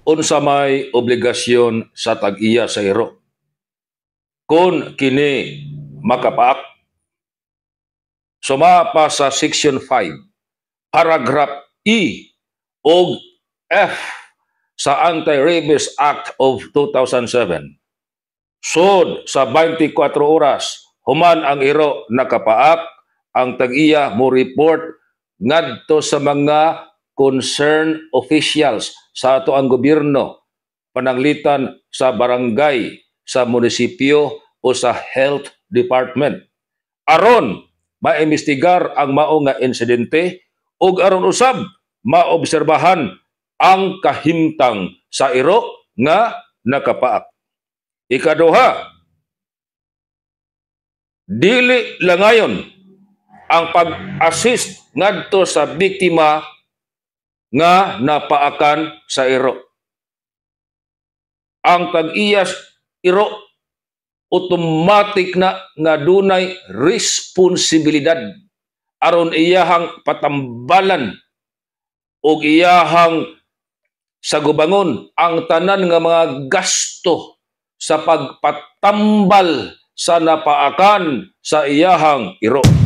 Unsa may obligasyon sa tag-iya sa iro kung kini makapaak? Suma pa sa Section 5, Paragraph E o F sa Anti-Rabies Act of 2007. Sud sa 24 oras human ang iro nakapaak, ang tag-iya mo report ngadto sa mga concerned officials sa ato ang gobyerno, pananglitan sa barangay, sa munisipyo o sa health department, aron maimbestigar ang mao nga insidente ug aron usab maobserbahan ang kahimtang sa iro nga nakapaak. Ikaduha, dili langayon ang pag-assist ngadto sa biktima nga napaakan sa iro. Ang tag-iyas iro automatic na nga dunay responsibilidad aron iyahang patambalan og iyahang sagubangon ang tanan nga mga gasto sa pagpatambal sa napaakan sa iyahang iro.